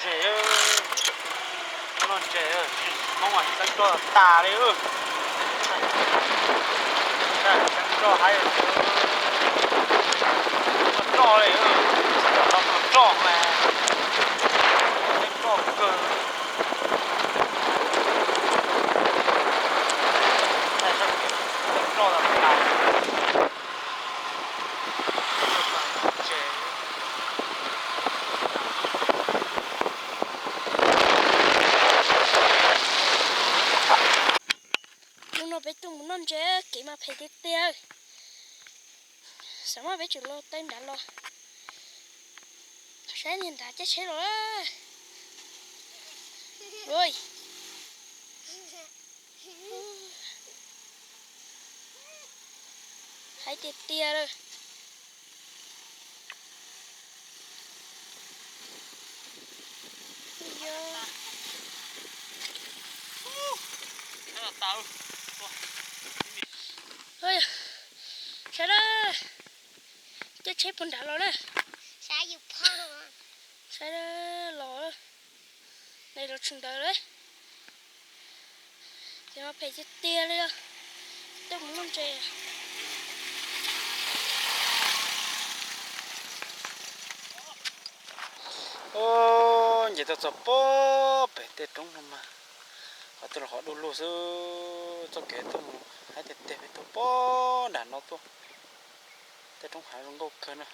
Ntses, mus noj ntses, Hmoob mas tsis txeeb roj tas li. Tsis txeeb roj haib, txeeb roj li, txeeb roj mas, txeeb roj kawg. Txeeb roj tas tas. Hnub no peb tuaj mus noj ntses, kev mas phem tiag tiag. Xav mas peb tsum los taw nrad los. Saib niag nrad caij tsheb los. Ui, haib tiag tiag lawm. Saib na, caij tsheb puag nrad los na. Saib na, los, ne los tsis ntawd lawm. Ces mas phem tiag tiag li os. Tuaj mus noj ntses. Nce tuaj txog pob pem tej roob no mas, qhov twg los qhov du lug xwb, txoj kev tuaj mus haib tiag tiag, peb tuaj pob nram no tuaj. Tej roob hav zoo nkauj kawg na,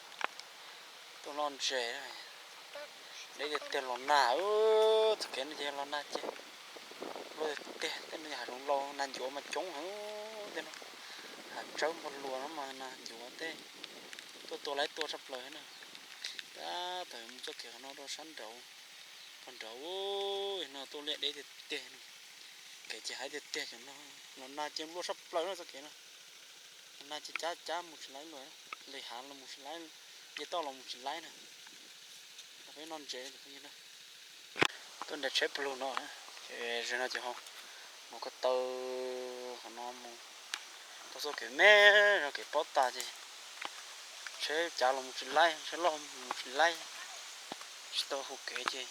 tuaj noj ntses. Deb tiag tiag los nag, txoj kev no ces los nag ces luaj tiag tiag, tej no yog hav zoov laus, nag ncuav mas coob heev tej no. Hav tsawb npog luas no mas nag ncuav tej, tuaj tua laib tuaj tshaj plaws na. Tab tom mus txoj kev qhov no rau sab nraud, pog nraud no tuaj liaj deb tiag tiag no. Kev ces haib tiag tiag cov no, los nag ces luaj tshaj plaws na txoj kev no. Los nag ces cab cab mus tsis laib luaj, nqis hav los mus tsis laib, nce toj los mus tsis laib na. Peb noj ntses na. Tuaj nram tsheb pawg lug no, ces zaum no ces ho mus ko taw qhov no mus tau txoj kev me, zog kev pob tas ces tsheb cav los mus tsis laib, tsheb loj mus tsis laib, tsis tau hu kev ces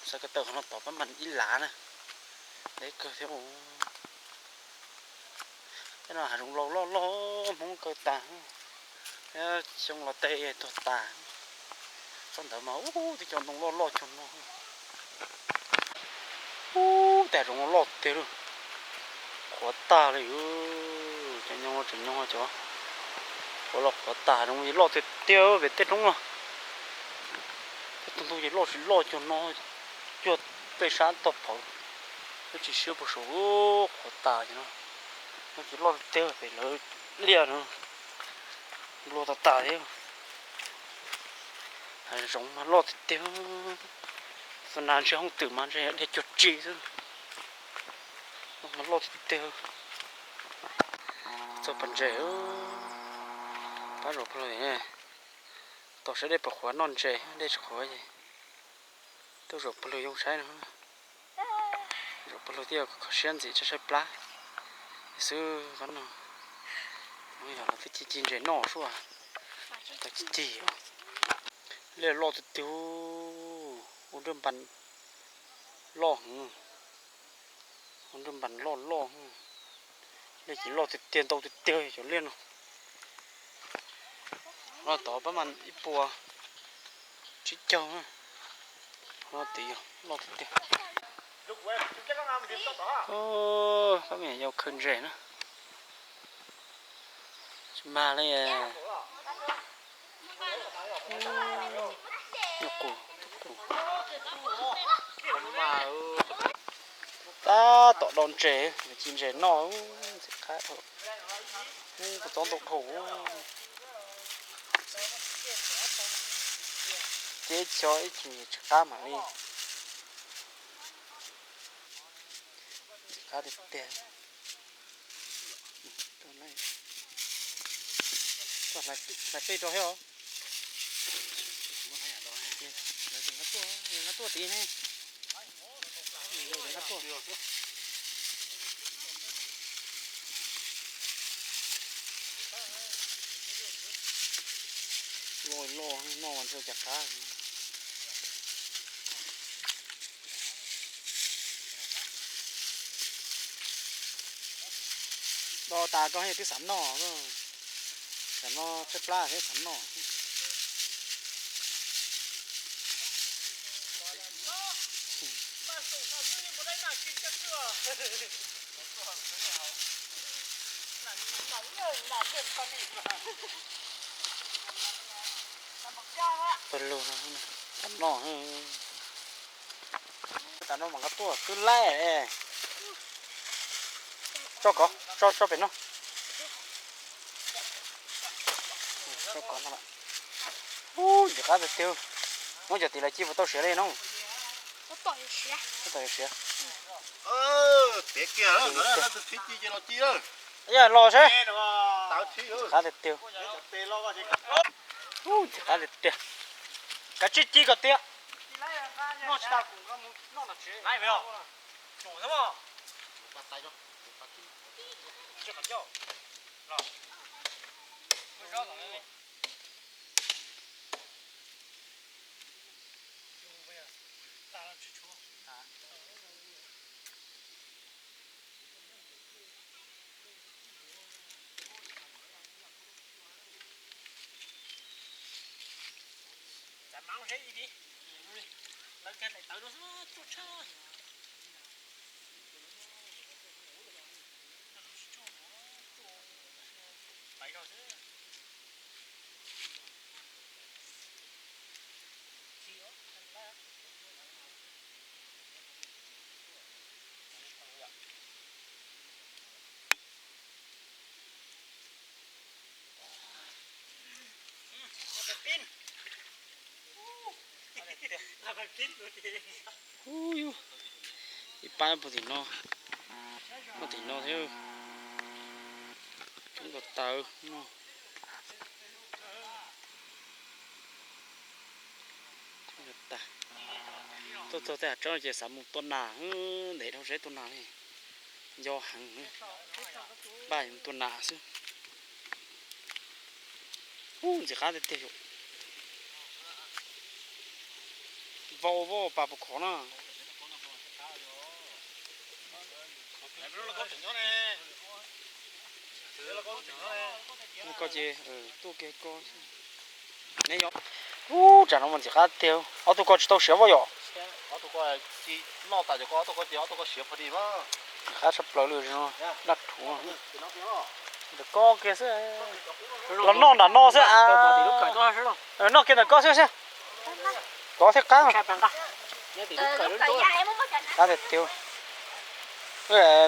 xav ko taw qhov no tod pab mas ib lav na, deb kawg thiab. Tej no hav zoov laus loj loj, Hmoob kaw tas, xyoo los tej tuag tas. Tsob ntawd mas ub, tej cov ntoo loj loj cog no. Ub, tej hav zoov loj tiag li, qhuav tag li. Cov nyob tseem nyob, cov qhuav los qhuav tas, hav zoov ces loj tiag tiag pem tej roob no. Tej tug ntoo ces loj tsis loj cog no, cuag tej sab tog phawv, twb tsis siab puag saum, qhuav tas cov no. Nyob ces loj tiag tiag pem lawv liaj no, nplua tas tas thiab. Hav zoov mas loj tiag tiag, xav nas ntshe hooj twm mas ntshe dhia cuag tsi xwb. Mas loj tiag tiag. Txog pas ntses, pab zaum pawg lug, tos saib dej puas qhuav noj ntses, dej tsis qhuav ces tuaj zaum pawg lug yoo saib no. Zaum pawg lug thiaj kho siab ntxim tsa saib plab xwb pab no. Yog los twb ci ci ntses noj sua, tau ci ci. Liaj loj tiag tiag, ua nrab npas loj heev, ua nrab npas loj loj. Liaj ces loj tiag tiag, ntau tiag tiag cov liaj no. No tod pab mas ib puas tsib caug na. No tid yog loj tiag tiag. Pab me yau khaws ntses na. Tsis mag li. Nyuj qus, qus. Tab tom do ntses, ci ntses noj, ntxim qab dhau. Kua txob ntau dhau. Ces ib chim ib chim tsis qab mam li. Ntxim qab tiag tiag. Hlais pej rau thiab os. Lawv tias nqa tuaj, nqa tuaj tid ne. Loj loj noj mas ntshe cas qab. Do tas koj twb xav noj, xav noj tshaib plab thiab xav noj. Pawg lug no, xav noj. Tas no mas nqa tuaj twb laij. Tso kov, tso, tso pem no. Tso kov no lawm. Ub, ntxim qab tiag tiag. Muab cov tim lawv ci puas tau siav li no? Tab tom yuav siav. Yog los seb. Ntxim qab tiag tiag. Ub, ntxim qab tiag tiag. Kav tsij ci kom tiag. Ub, ib pab puag tim no, puag tim no thiab. Coob ko taw no. Tuaj txog tej hav tsob ces xav mus tua nas, ntev dhau seb tua nas li. Nco heev, npaj mus tua nas xwb. Ub, ntxim qab tiag tiag yom. Vau vau pas puas khov na. Koj ces tuaj kiag koj. Neb yog, ub, tsam no mas ntxim qab tiag. Ob tug ko tsis tau siav vau yom. Qab tshaj plaws li, daj rhuv. Ntawm ko kiag xwb. Los noj nram no xwb. Noj kiag ntawm ko xwb xwb. Kov thiab qab. Qab tiag tiag.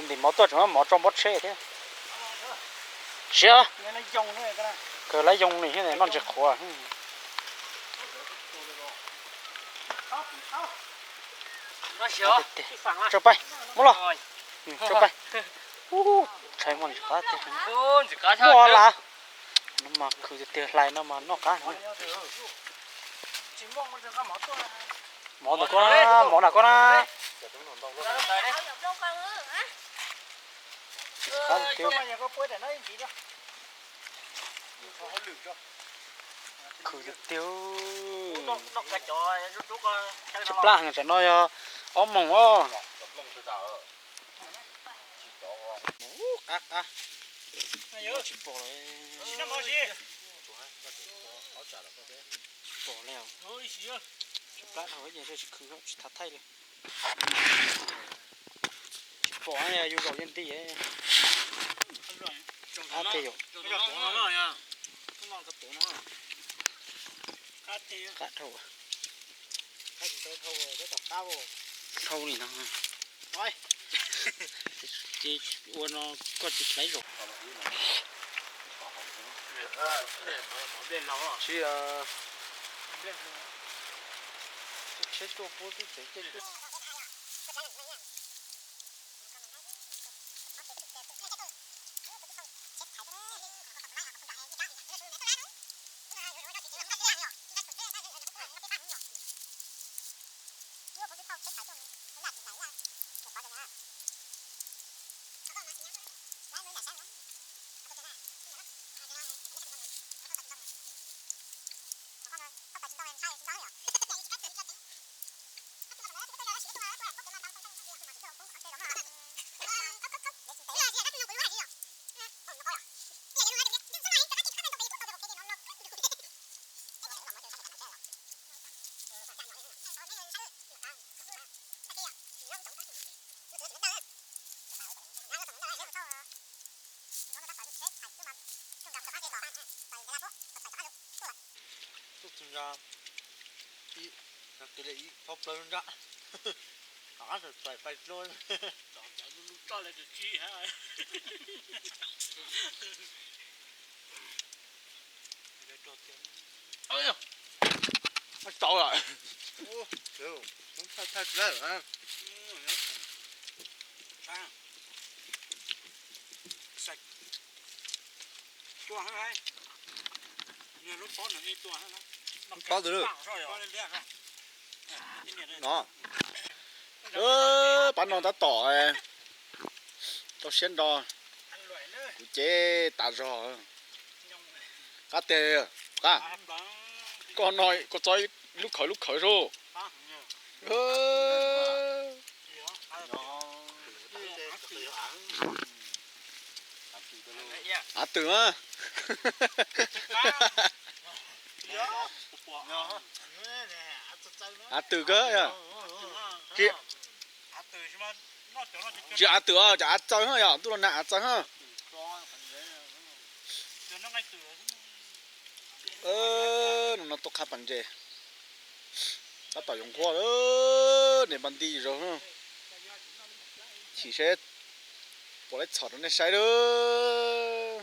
Ntim mov tuaj tseem muab mov tso npob tsheb thiab. Siav. Kawg lawv yoo li thiab, noj ntsis qhuav. Tsau paib, muab los. Tsau paib. Ub, tshais muaj ntsis qab tiag. Muaj las. No mas khwv tiag tiag, hlais no mas noj qab. Mov ntawm ko, mov nram ko na. Ntxim qab tiag. Khwv tiag tiag. Tsis plab heev, tsam no yog ob moos os. Qab qab. Tsis pom, tsis pom li. Tsis plab dhau ces tsis khwv, tsis thav thaij li. Tsis pom, yus zaum yeej nti. Qab tiag yom. Qab dhau. Dhau li no. Ces ua no koj tsis hlais zaum. Tsis, tsheb tuaj puab tub tsev caij tuaj. Ib, ib phaub plaws nrab. Qab txais pais dlua. Tau lawm. Thaj thaj tsis lawm. Pob twg no? Pab no tab tom rau siab nrog kuv cev tas zog. Qab tiag, qab. Koj no koj txo lub khawv lub khawv sub. Av twm mas. Av twm kawg yog. Tsis av twm os, cov av txawv yog, ntuj los nag av txawv. No no tuaj qha pas ntses. Tab tom yuav nqhuab lawm, niam pas nti zog. Chim seb puas laib txhom rau nej saib lawm.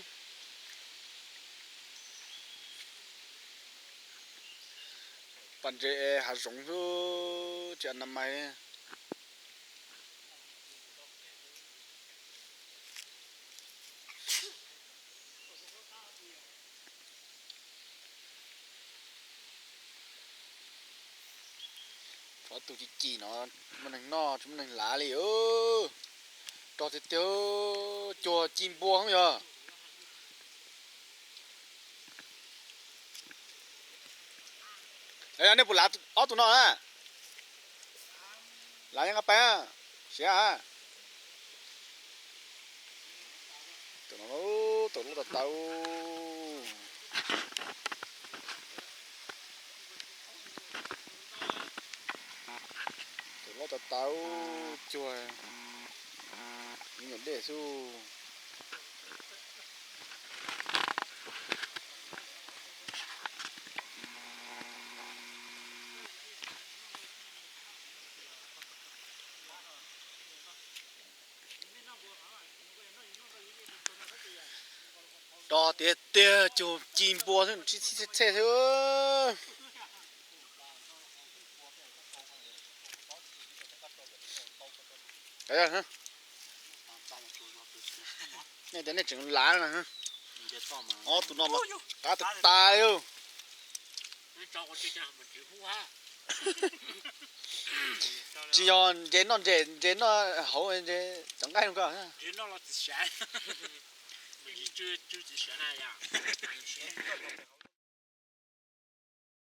Pas ntses hav zoov xwb, tsis a na mais. Ob tug ci ci no, muaj neeg noj tsis muaj neeg lav li. Rog tiag tiag, cuag ci npua hoob yog. Nej puas lav ob tug no na? Lav nqa pais siav. Tus no, tus loj tas tas. Tus loj tas tas, cuag me nyuam dej xwb. Rog tiag tiag, cuag ci npua xwb, tsis txhij txhej xwb. Nej tias nej tseem lav na. Ob tug no mas qab tas tas li. Tsis yog ntses noj ntses, ntses noj hauv ntses cov nqaij no ko.